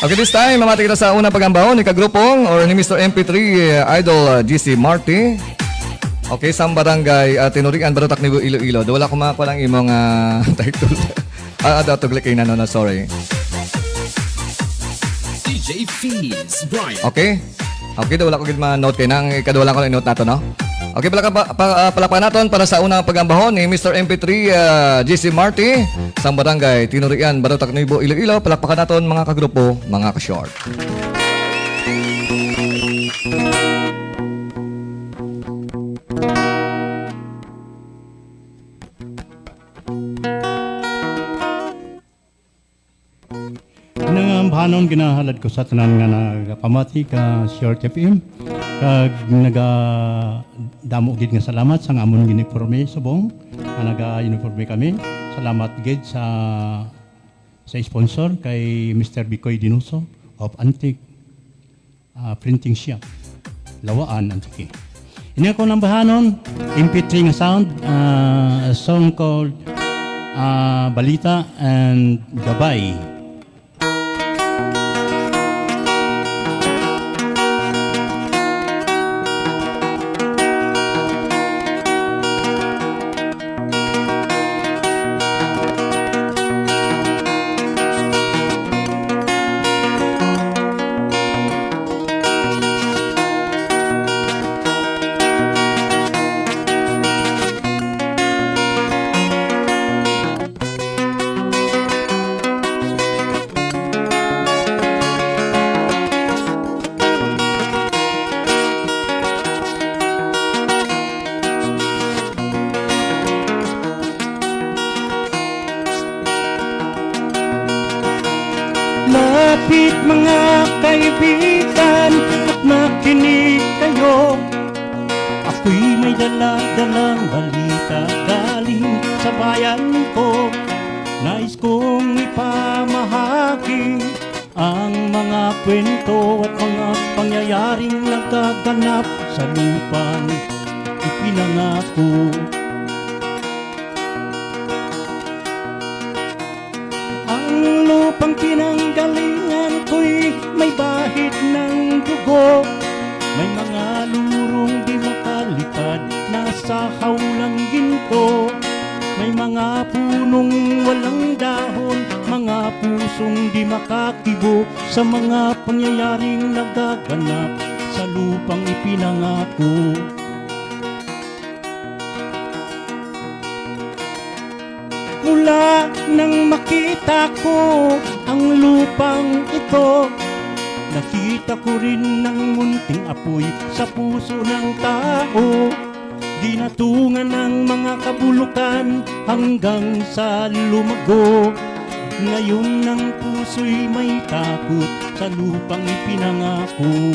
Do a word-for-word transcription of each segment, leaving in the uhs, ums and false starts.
Okay, this time, mamati kita sa unang pag-ambahon ni Kagrupong or ni Mister M P three, uh, Idol, uh, G C Marty. Okay, sa barangay, uh, Tinurian, Barotac, Nibo, Iloilo. Do wala ko makakuha ng imong, uh, title. Ah, ah, daw, tugli kay nano na, sorry. D J Fizz, Brian. Okay. Okay, do wala ko gid ma-note kay nang ikaduha lang ko na i-note nato, no? Okay, palaka-, pa, pa, ah, palakpakan naton para sa unang pag-ambahon ni Mister M P three, ah, G C Marty, sang barangay Tinurian, Barotac, Nuevo, Iloilo. Palakpakan naton, mga kagrupo, mga ka-short. Nangambahanon, ginahalad ko sa tanan nga nagapamati ka Short F M, kag nagadamo gid nga salamat sa amon giniporme subong nga naga-uniforme kami. Salamat gid sa, sa sponsor kay Mister Bicoy Dinoso of Antique, ah, Printing Shop, Lawaan, Antique. Ini ako nambahanon, M P three nga sound, ah, a song called, ah, Balita and Gabay. Lapit, mga kaibigan, at makinig kayo. Ako'y may dala-dalang balita galing sa bayan ko. Nais kong ipamahagi ang mga kwento at mga pangyayaring nagaganap sa lupang ipinangako. Ang lupang pinanggalingan ko'y may bahid ng dugo, may mga lurong di makalipad na sahaw lang ginto, may mga punong walang dahon, mga pusong di makakibo sa mga pangyayaring nagaganap sa lupang ipinangako. Mula nang makita ko ang lupang ito, nakita ko rin ang munting apoy sa puso ng tao. Dinatungan ng mga kabulukan hanggang sa lumago. Ngayon ang puso'y may takot sa lupang ipinangako.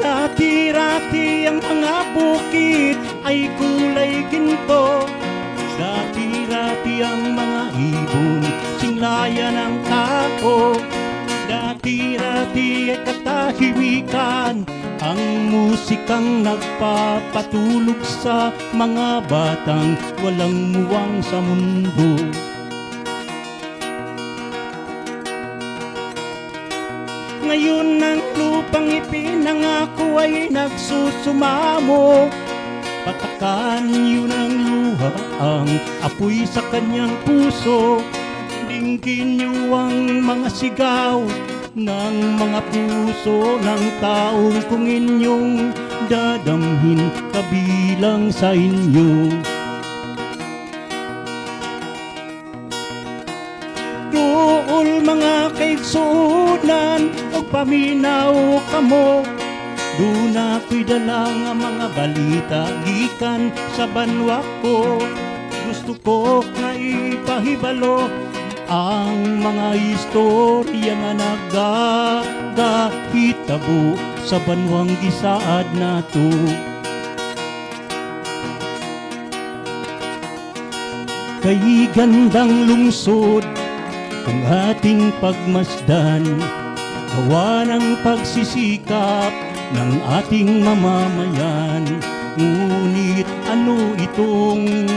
Dati-dati ang mga bukid ay kulay ginto. Dati-dati ang mga ibon, singlayan ang tao. Dati-dati ay katahimikan, ang musikang nagpapatulog sa mga batang walang muwang sa mundo. Ngayon ang lupang ipinangako ay nagsusumamo. Patakan niyo ng luha ang apoy sa kanyang puso. Dinggin niyo ang mga sigaw ng mga puso ng taong kung inyong dadamhin kabilang sa inyo. Duol, mga kaigsuonan, ug paminaw kamo. Duna ko'y dala nga mga balita gikan sa banwa ko. Gusto ko nga ipahibalo ang mga istorya nga nagagahitabo sa banwang gisaad nato. Kay gandang lungsod ang ating pagmasdan, gawa ng pagsisikap ng ating mamamayan. Ngunit ano itong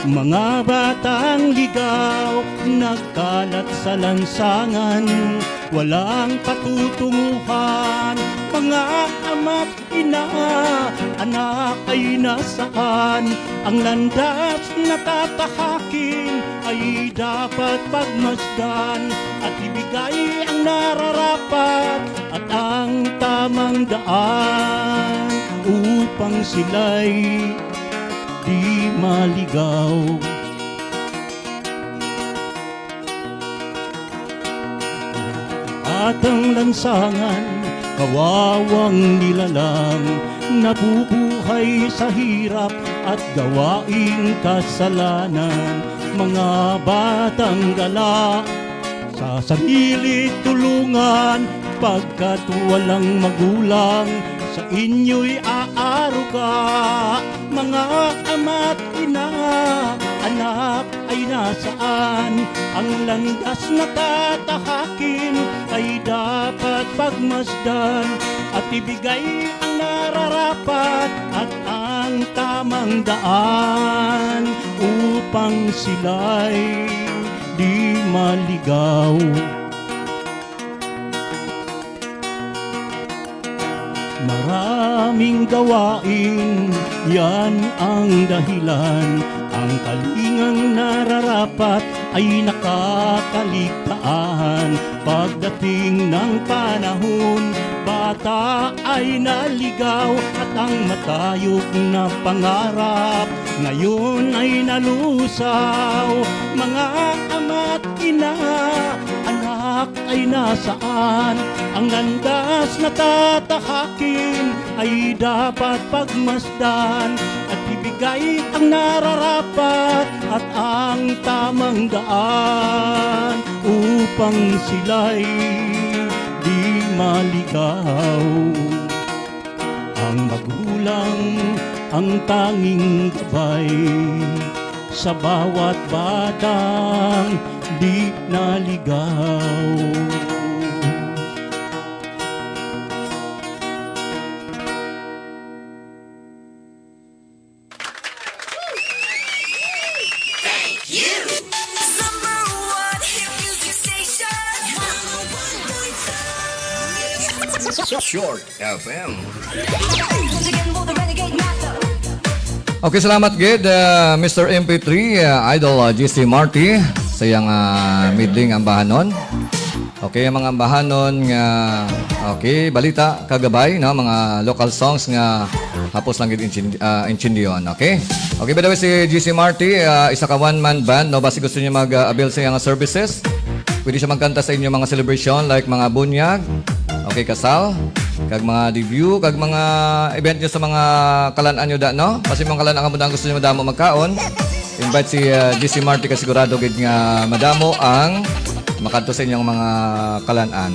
mga batang ligaw, Nagkalat sa lansangan, walang patutunguhan. Mga ama't ina, anak ay nasaan? Ang landas na tatahakin ay dapat pagmasdan, at ibigay ang nararapat at ang tamang daan, upang sila'y di maligaw. At ang lansangan, kawawang nilalang, nabubuhay sa hirap at gawaing kasalanan. Mga batang gala, sa sarili tulungan, pagkat walang magulang sa inyo'y aaruga. Mga ama't ina, anak ay nasaan? Ang landas na tatahakin ay dapat pagmasdan, at ibigay ang nararapat at ang tamang daan, upang sila'y di maligaw. Maraming gawain, yan ang dahilan. Ang kalingang nararapat ay nakakaligtaan. Pagdating ng panahon, bata ay naligaw, at ang matayog na pangarap ngayon ay nalusaw. Mga ama't ina, anak ay nasaan? Ang landas na tatahakin ay dapat pagmasdan, at ibigay ang nararapat at ang tamang daan, upang sila'y di maligaw. Ang magulang ang tanging gabay sa bawat batang di naligaw. Number one hit music station. Short F M. Okay, salamat gid, ah, Mister M P three, ah, Idol, ah, G C Marty, sa iyang, ah, medley nga ambahanon. Okay, ang mga ambahanon nga, okay, balita, kagabay, no, mga local songs nga hapos lang gid intin-, ah, intindihon, okay? Okay, by the way, si G C Marty, ah, isa ka one-man band, no? Basi gusto niya mag, ah, avail sa iyang services, pwede siya magkanta sa inyo mga celebration, like mga bunyag, okay, kasal, kag mga debut, kag mga event nyo sa mga kalan-an nyo da, no? Basi mga kalan-an mo da ang gusto nyo madamo magkaon, invite si, ah, G C Marty, kay sigurado gid nga madamo ang makadto sa inyong mga kalan-an.